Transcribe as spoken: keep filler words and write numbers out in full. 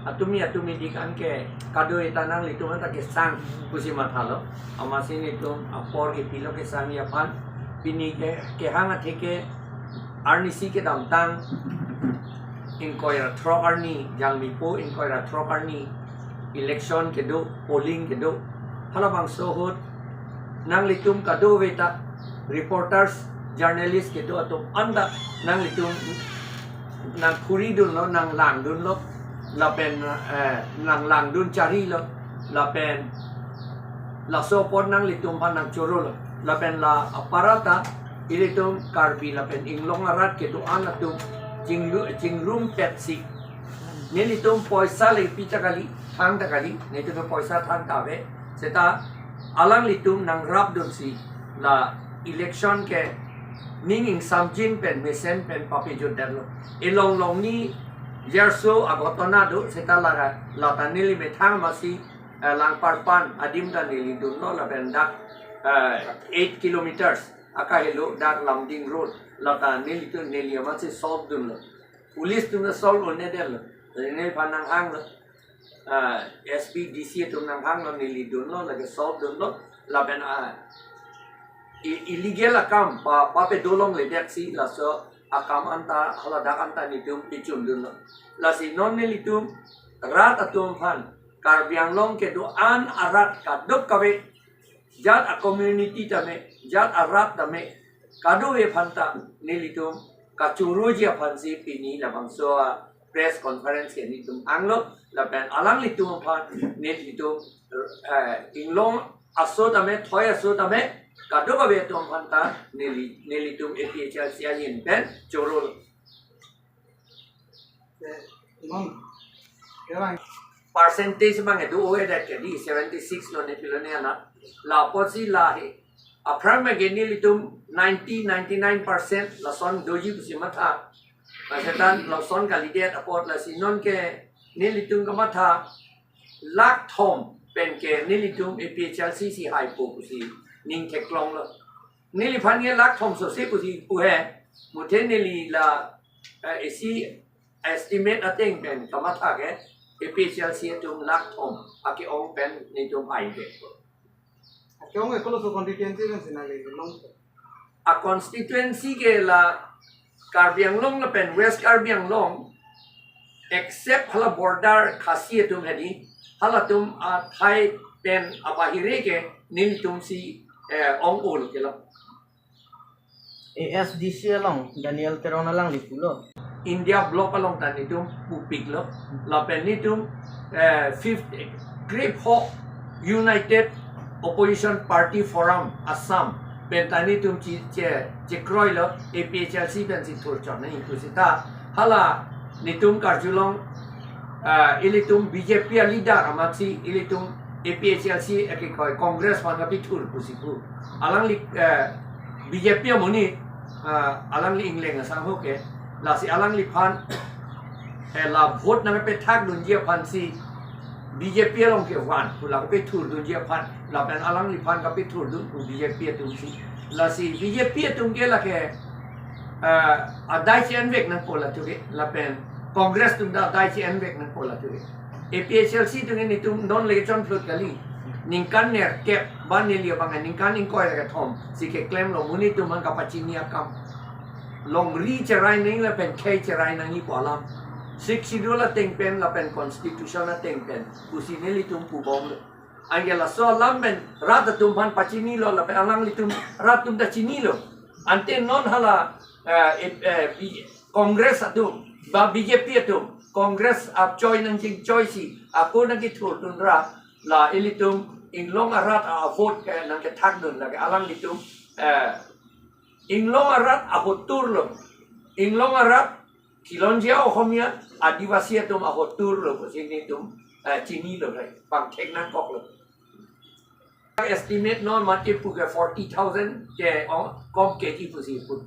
Atumi atumi dik an ke kado-eta nanglitum anta kesang pusi mathalo. Amatsi nelitum apor kepilo kesangji aphan. Pini ke kehang athe ke arnisi kedamtang ingkoi ra throk arni, Jangmipo ingkoi ra throk arni election kedo, polling kedo. Halabangso ahut nanglitum kadokaveta reporters, journalist kedo atum anta nanglitum nangkhuridunlo, nanglangdunlo, lapen eh, nanglangdun charilo, lapen laso apot nanglitum aphan nangchorolo, lapen la aparata ilitum Karbi lapen inglong arat kedo-an atum chingru chingrumpetsi, nelitum poisa le pi ta kali, thang ta kali, nelitum poisa thang ta ave, seta alanglitum nangrapdunsi la election ke ning ingsamjin pen mesen pen papejutdetlo. Elong longni jerso aghotona do, seta la lata neli methang amatsi eh, Langparpan adim ta neli dunlo, lapen dak eh, eight kilometers akahelo dak Lumding Road, lata nelitum neli amatsi solve dunlo. Police atum ta solve un-edetlo. Neliphan nanghanglo. Ah, S P, D C atum nanghanglo, neli dunlo, lake solve dunlo. Lapen ah, i- illegal akam pa papedo longledetsi laso akam anta haladak anta nelitum pechundunlo. Lasi non nelitum rat atum aphan, Karbi Anglong kedo-an arat kadokave, jat a-community tame, jat arat tame, kadokave aphanta nelitum kachoroji aphansi pini labangso a-press conference ke nelitum hanglo, lapen alanglitum aphan nelitum eh, inglong aso tame, thoi aso tame, kadokave atum aphanta neli nelitum A P H L C ahin pen chorolo. Eh, non, kerang. Percentage abang kedo-oedet ke di seventy six lo ne pilo ne ana. La apotsi la he. Aphrang abang ke nelitum ninety, ninety-nine percent lason doji pusi matha. Lason lason kalidet apot, lasi non ke nelitum kamatha lakh thom pen ke nelitum A P H L C si haipo pusi ning theklonglo. Neliphan ke lakh thom sose pusi pu he. Muthe neli la eh, isi estimate ateng pen kamatha ke A P H L C atum lakh thom ake-ong pen nelitum hai ke. Ake-ong ke koloso constituency pen si nanglilong? A-constituency ke la Karbi Anglong lapen West Karbi Anglong, except hala border Khasi atum hedi, halatum athai pen abahire ke nelitum si eh, ong-olo ke lo. A S D C along Daniel Teron alangli pulo. India Bloc along ta nelitum pupiklo. Lapen nelitum eh, fifth, krepho United Opposition Party Forum Assam pen ta nelitum che, che, chekroilo, A P H L C pensi thurchon nangji pu seta. Hala nelitum karjulong, ah, ilitum B J P a-leader amatsi ilitum A P H L C akikoi Congress aphan kapethur pusi pu. Alangli, eh, B J P amonit, ah, alangli ingleng asangho ke, lasi alangliphan eh, la vote nangpethakdunji aphansi B J P along kevan pu la kapethurdunji aphan, lapen alangliphan kapethurdun pu B J P atumsi. Lasi B J P atum ke lake, eh, adai si envek nangpo latum ke, lapen Congress atum ta adai si envek nangpo latum ke. A P H L C atum ke nelitum non le chonphlut kali. Ningkan nerkep, ba neli abang ningkan ingkoi ra kethom si keklemlo, monit atum aphan kapachini akam. Longri cherai nangji lapen khei cherai nangji pu alam. Sixth Schedule ateng pen lapen Constitution ateng pen pusi nelitum pubomlo. Anke laso alam pen rat atum aphan pachinilo lapen alanglitum rat atum ta chinilo. Ante non hala, eh, eh, eh, B-, Congress atum, ba B J P atum, Congress achoi nangchingchoisi, ako nangkethurdun ra, la ilitum inglong arat a-vote ke nangkethakdun lake alanglitum, eh, inglong arat ahotur lo. Inglong arat Khilonjia Ohomia, Adivasi atum ahotur lo pusi nelitum, eh, chinilo, pangthek nangkoklo. Estimate non mati pu ke forty thousand ke, oh, kom keji pusi pu.